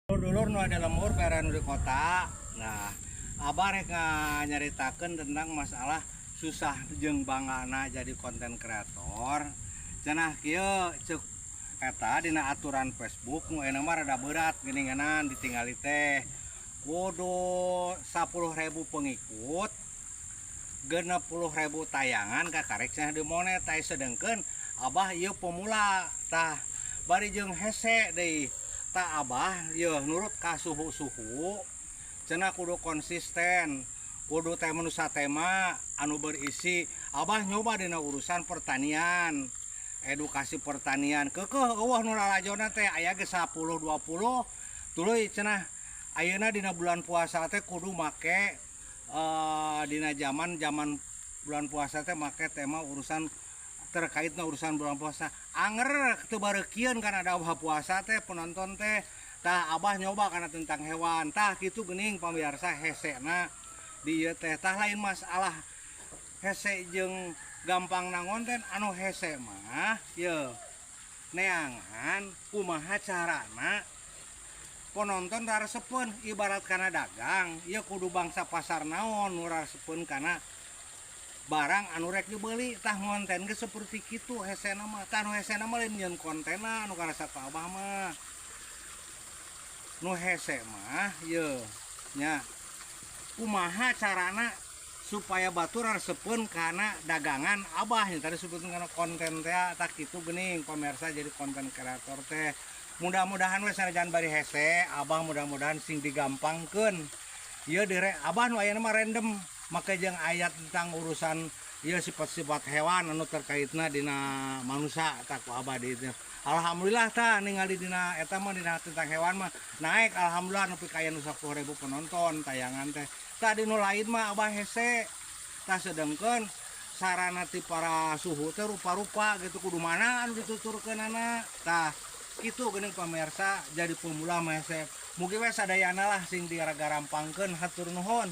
Dulur nu ada lembur nu di kota. Nah, Abah rek nyaritakeun tentang masalah susah jeung banggana jadi konten kreator. Cenah kieu, ceuk eta dina aturan Facebook nu ayeuna mah rada berat geuninganan ditinggali teh. Kudu 10.000 pengikut, 60.000 tayangan kakarek cenah dimonet. Sedengkeun Abah ieu pemula, tah bari jeung hese deui. Tah, Abah yeuh nurut ka suhu-suhu, cenah kudu konsisten, kudu tema nu tema anu berisi. Abah nyoba dina urusan pertanian, edukasi pertanian, keukeuh euweuh nu lalajona teh, aya ge 10 20. Tuluy cenah ayeuna dina bulan puasa teh kudu make dina zaman zaman bulan puasa teh make tema urusan terkait na urusan bulan puasa. Anger teu bareukieun kan ada Abah puasa teh penonton teh. Tah, Abah nyoba karena tentang hewan. Tah, kitu geuning pamirsa, hesena di ieu teh. Tah, lain masalah hese jeung gampang nangonten, anu hese mah ye neangan kumaha carana penonton raresepeun. Ibarat kana dagang ieu, kudu bangsa pasar naon nu raresepeun kana barang anu rek dibeli. Tah, ngonten ge seperti kitu hesena mah. Tah, nu hesena mah lain nyieun kontena. Anu karasa ku Abah mah nu hese mah ye nya kumaha carana supaya batur resepeun kana dagangan Abah yang tadi sebutkan kana konten teh. Tah, kitu geuning pemirsa, jadi konten kreator teh. Mudah-mudahan we sanajan bari hese Abah, mudah-mudahan sing digampangkeun ieu dire. Abah nu ayeuna mah random make jeung ayat tentang urusan ieu sifat-sifat hewan anu terkaitna dina manusia. Tah, ku Abah di itu alhamdulillah. Tah, ningali dina eta mah, dina tentang hewan mah naik, alhamdulillah, nepi ka aya nu 10.000 penonton tayangan teh. Tah, di nu lain mah Abah hese. Tah, sedengkeun sarana ti para suhu teh rupa-rupa gitu, kudu mana anu dituturkeunana. Tah, kitu geuning pamirsa, jadi pemula mah hese. Mugi we sadayana lah sing digarampangkeun. Hatur nuhun.